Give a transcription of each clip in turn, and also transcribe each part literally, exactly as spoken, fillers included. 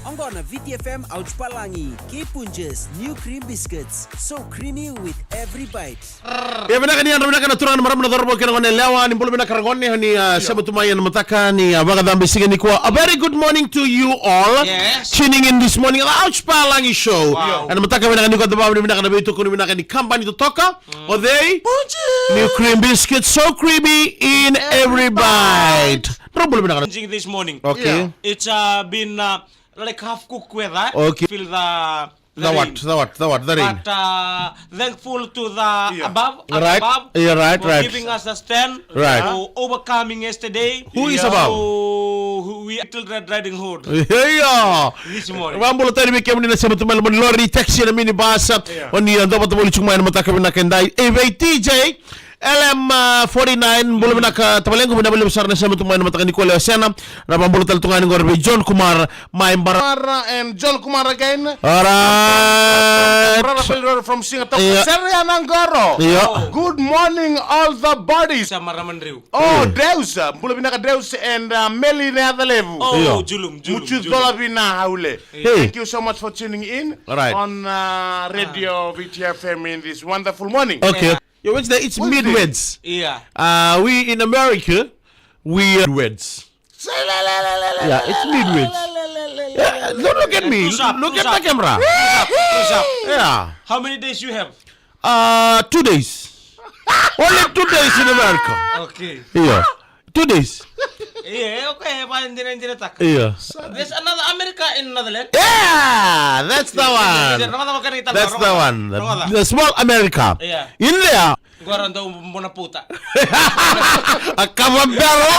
Oqo na V T F M Ouch Palagi, Key Punjas, new cream biscuits, so creamy with every bite. E vinaka ni yadra vinaka na turaga na marama na cauravou kei na gone yalewa, ni bula vinaka ragone, ni a, sema tu mai ena mataka ni a, vakacabe siga nikua. A very good morning to you all. Yes. Tuning in this morning, the Ouch Palagi show. Wow. Ena mataka vinaka nikua, da vavinavinaka na veitokoni vinaka ni kabani totoka. O cei? New cream biscuit, so creamy in every bite. Drau bula vinaka. Changing this morning. Okay. Yeah. It's uh, been uh, like half cook weather. Okay. Feel the, the The what? rain. The what? The what? The rain. But uh, thankful to the Yeah. above, Right. above Yeah, right, for right. giving us a stand Right. for overcoming yesterday. Who is Yeah. above? So who we still red riding hood Hey, yeah. this morning. Vabula tani vei kemuni na sema tu mai loma ni lori, taxi, na minibus. Yeah. O ni a dua vata voli tiko mai na mataka vinaka edai. E vei T J, L M forty-nine, bula vinaka tavalequ, vinaka vakalevu sara na sema tu mai na mataka nikua, lewa sena. Na vabula tale tu ga ni qori vei John Kumar mai Bara. Kumar and John Kumar again. Alright. Brother Peliroro from Singapore. Yeah. Seriana Ngoro. Yeah. Good morning, all the bodies. Sa marama ni Riu. Oh, Deus, uh, bula vinaka Deus and uh, Meli na yaca levu. Oh, Yeah. Julum, Julum, Muchu Julum. Dola vina haule. Hey. Thank you so much for tuning in Right. on uh, Radio V T F M in this wonderful morning. Okay. Yeah. Yo, Wednesday, it's Wednesday. Midweds. Yeah. Uh, we in America, we are Wednesday. Yeah, it's Midweds. Yeah, don't look at me. Close up, Look close at the up. camera. Close up, close up. Yeah. How many days you have? Uh, two days. Only two days in America. Okay. Yeah. Two days. Yeah, okay, pa ndina ndina taka. Yeah. There's another America in another land. Yeah, that's the one. That's the one. The small America. Yeah. In there. Agora dou bona puta. A cava belo.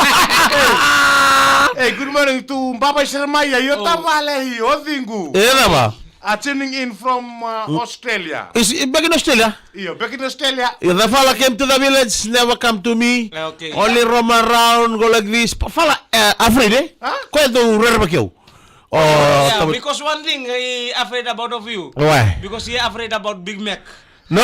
Hey, good morning to Baba Jeremiah. Yo tavale hi, o cingu. E cava? Are tuning in from uh, Australia. Is it back in Australia? Io, back in Australia. Yeah, the fella came to the village, never come to me. Okay. Only roam around, go like this. Fala, uh, afraid, eh? Huh? Ko e dou rerevaki au. Oh, Yeah, tabu- because one thing he afraid about of you. Why? Because he afraid about Big Mac. No.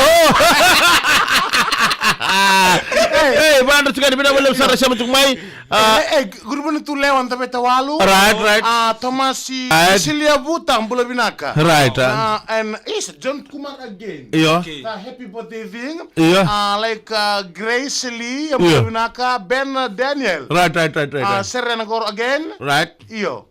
Hey, bana tukani bina wale usara sema tukumai. Uh, Hey, hey, gurubani tu lewa nda veta walu. Right, right. Uh, Tomasi Right. Silia Vuta, bula vinaka. Right, uh. Uh, and is John Kumar again. Io. Okay. The happy birthday thing. Io. Uh, like uh, Grace Lee, Io. bula vinaka. Ben uh, Daniel. Right, right, right, right, Uh, right. Serena Goro again. Right. Io.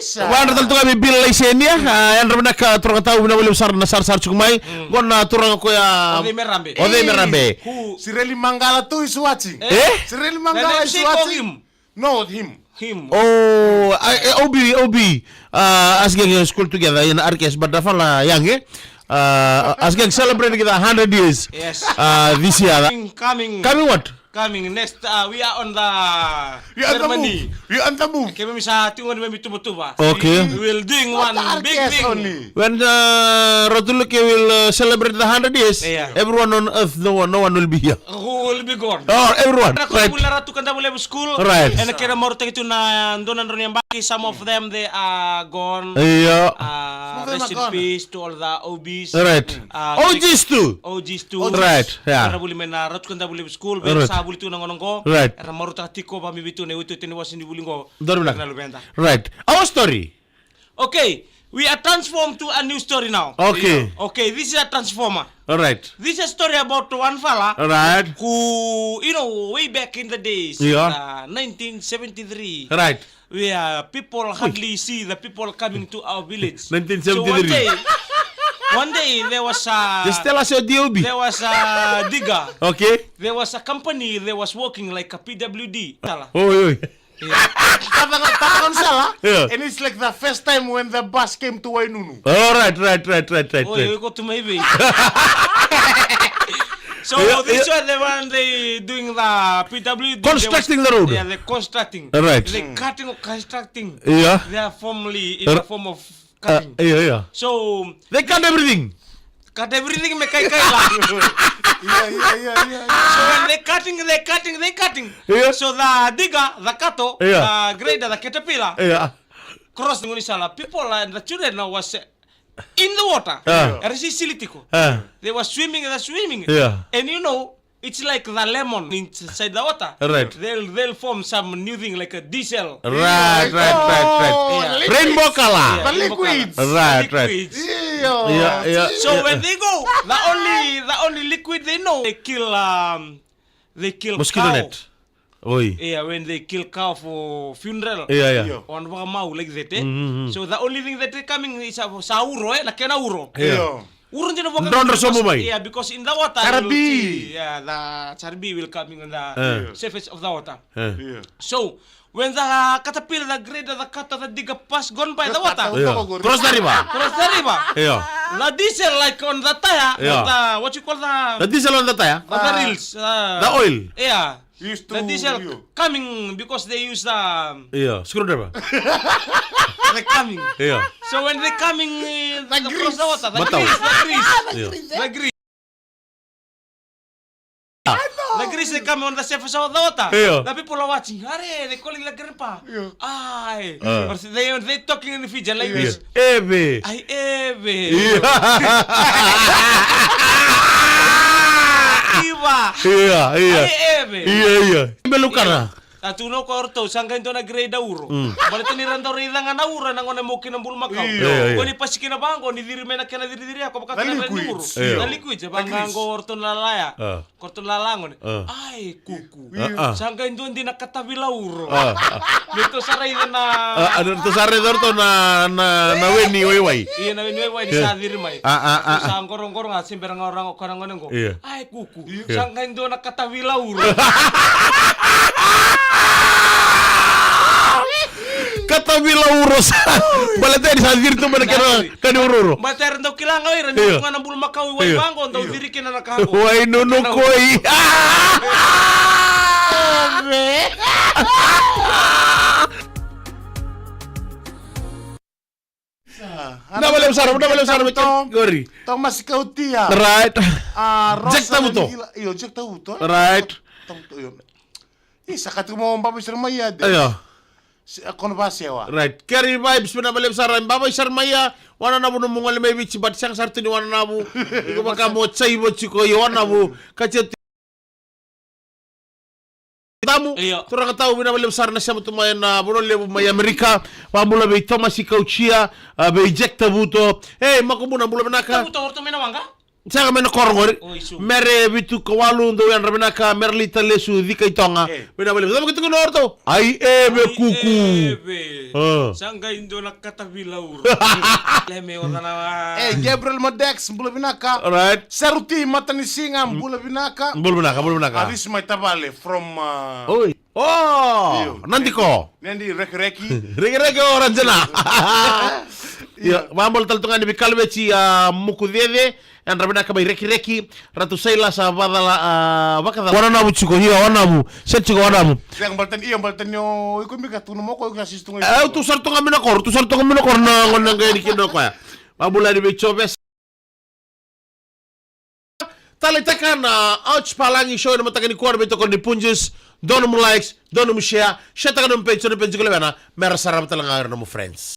Isa. Vana tale toka me bila laisenia. Uh, yadra vinaka turaga tau vina wale usara na sarasara tukumai. Gona turaga koya. Ode Merabe. Ode Merabe. Who? Sireli Mangala too is watching. Eh? Sireli Mangala is watching. No, him. Him. Oh, I, I, O B, O B. Uh, us gang school together in R K S, but the fella young, eh? Uh, us gang celebrating the hundred years. Yes. Uh, this year. Coming, coming. Coming what? Coming next, uh, we are on the We are on the ceremony. move. We are on the move. Kemi misa tungo ni memi tuba tuba. Okay. We will doing one Not the big R K S thing. only. When uh, Rotuluke will uh, celebrate the hundred years, Yeah. everyone on earth, no one, no one will be here. Who will be gone? Oh, everyone. Right. Right. Ena kena marautaki tu na dua na drau ni yabaki, some of them they are gone. Yeah. Uh, Some of them rest are in gone. peace to all the O Bs. Right. Uh, O Gs too. O Gs too. Right, yeah. Era vuli mai na Ratu Kadavulevu School, vei Right. sa vuli tu na gauna qo. Right. Era marautaka tiko vakabibi tu na iotioti ni wasa ni vuli qo. Donu vinaka. Na luveda. Right. Our story. Okay, we are transformed to a new story now. Okay. Okay, this is a transformer. All right. This is a story about one fella All right. who, you know, way back in the days, Yeah. uh, nineteen seventy-three, Right. where people hardly see the people coming to our village. So one nineteen seventy-three. day, one day there was a Just tell us your D O B. there was a digger. Okay. There was a company that was working like a P W D. Oi, oi. Yeah. Tava, tava na sala. Yeah. And it's like the first time when the bus came to Wainunu. Oh, right, right, right, right, right, Oi, right. oi, go to my way. So Yeah, this yeah. one, the one they doing the P W D, they was Constructing the road. Yeah, they constructing. Right. They cutting or constructing. Yeah. They are formally in Uh, the form of Uh, cutting. yeah, yeah. So They cut everything. Cut everything me kai kai la. Yeah, yeah, yeah, yeah, yeah. So when they cutting, they cutting, they cutting. Yeah. So the digger, the kato, Yeah. the grader, the caterpillar, Yeah. cross the gunisala. People and the children now was uh, in the water. Yeah. Era si silitiko. Yeah. They were swimming, they were swimming. Yeah. And you know, It's like the lemon inside the water. Right. They'll, they'll form some new thing like a diesel. Right, right, right, right. Oh, yeah. Rainbow color. Yeah, the rainbow color. Liquids. Right, right. Liquids. Yeah, yeah, so yeah, when they go, the only, the only liquid they know, they kill, um, they kill mosquito cow. Net. Oi. Yeah, when they kill cow for funeral. Yeah, yeah. Yeah. On vakamau like that, eh? Mm-hmm. So the only thing that they coming is a, sa uro, eh? Na kena uro. Yeah. Yeah. Uro dina vaka. Drodro sobu mai. Yeah, because in the water, you will see, yeah, the charbi will coming on the surface of the water. Eh. Yeah. So when the caterpillar, the grader, the cutter, the digger pass gone by the water. Yeah. Cross the river. Cross the river. Yeah. The diesel, like, on the tire, yeah, the, what you call the, the diesel on the tire? On the reels, uh, the oil. Yeah. Used to, the diesel coming because they use the, um, yeah, screwdriver. They coming. Yeah. So when they coming, uh, the cross the water, the grease, the grease. Yeah. The grease. The grease they coming on the surface of the water. Yeah. The people are watching. Are they calling the grandpa? Yeah. Ai. Uh. Or they, they talking in Fijian like this. Eve. Ai, Eve. Ia. Iva. Ia, ia. Ai, Eve. Ia, ia. Belukana. A tu no ko orto, sa qai dua na grade uro. Mm. Baleta ni ra dau raica ga na uro, na gone mo kina bulumakau. Ia, ia. Ko ni pasi kina vaqo, ni ciri mai na kena ciriciri, ko vaka kina na uro. Ia. Na liquid, vaqo orto na laya. Ah. Ko ratou na lagone. Ah. Ai, kuku. Ah, ah. Sa qai dua dina katavila uro. Ah, ah. Ni ratou sa raica na, ah, ah, ni ratou sa raica ratou na, na, na weni waiwai. Ia, na weni waiwai ni sa ciri mai. Ah, ah, ah, ah. Sa qoroqoro ga, se bera ga o rago, ko na gone qo. Ia. Ai, kuku. Ia. Sa qai dua na katavila uro. Katavila uro sa. Baleta ni sa ciri tu mai na kena. Ka ni urouro. Baleta era dau kila ga o ira ni, io, ga na bulumakau i wai, io, vaqo, dau, io, ciri kina na ka qo. Wai nunu koi. Vinaka vakalevu sara, vinaka vakalevu sara, Tom. Qori. Tomasi Kautia. Right. A, Rosa Jack Tavuto. Io, Jack Tavuto. Right. Tavuto, io. Isa, ka tiko mo baba i sara mai ya de. Io. Se, a, kono vasewa. Right. Kerry Vibes, vinaka vakalevu sara, baba i sara mai ya. Wananavu nomu gole mai Viti, but sega sara tu ni wananavu. Iko vaka mo jaiva tiko i wananavu. Ka tiko tamu. Io. Turaga tau, vinaka vakalevu sara na sema tu mai na vanua levu mai Amerika. Vakabula vei Tomasi Kautia, a, vei Jack Tavuto. Ei, Makubuna, bula vinaka. Tavuto, o ratou mai na waqa? Sega, mai na koro qori. Oi, su. Mere Vitu Kawalu, dou yadra vinaka, Merlita Lesu, Cika i Toga. E. Vinaka vakalevu. Cava ke tukuna o ratou? Ai, Eve kuku. Eve. A. Sa qai dua na katavila uro. Leme o cana wa. E, Gabriel Modex, bula vinaka. Alright. Saruti Matanisiga, bula vinaka. Bula vinaka, bula vinaka. Aris mai tavale from, uh, oi. O, io. Nadi ko. Nadi Rekireki. Rekireki o Ranjana. Io, vakabula tale tu ga ni vei Kaleveti, a, Mukucece, yadra vinaka mai Rekireki, Ratu Sailasa, a, Vacala, a, Vakacala. Wananavu tiko, io, Wananavu. Sega tiko Wananavu. Sega, baleta ni, io, baleta ni o iko beka tukuna mo ko, iko sa sisi tu ga. E, au tu sara tu ga mai na koro, tu sara tu ga mai na koro na gone qai ni kina o koya. Vakabula yani vei Jovesa. Taleitaka na Ouch Palagi Show ena mataka nikua, na veitokoni ni Punjas. Dua nomu likes, dua nomu share, share taka nomu page, nomu page ko lewena, mera sarava tale ga o ira nomu friends.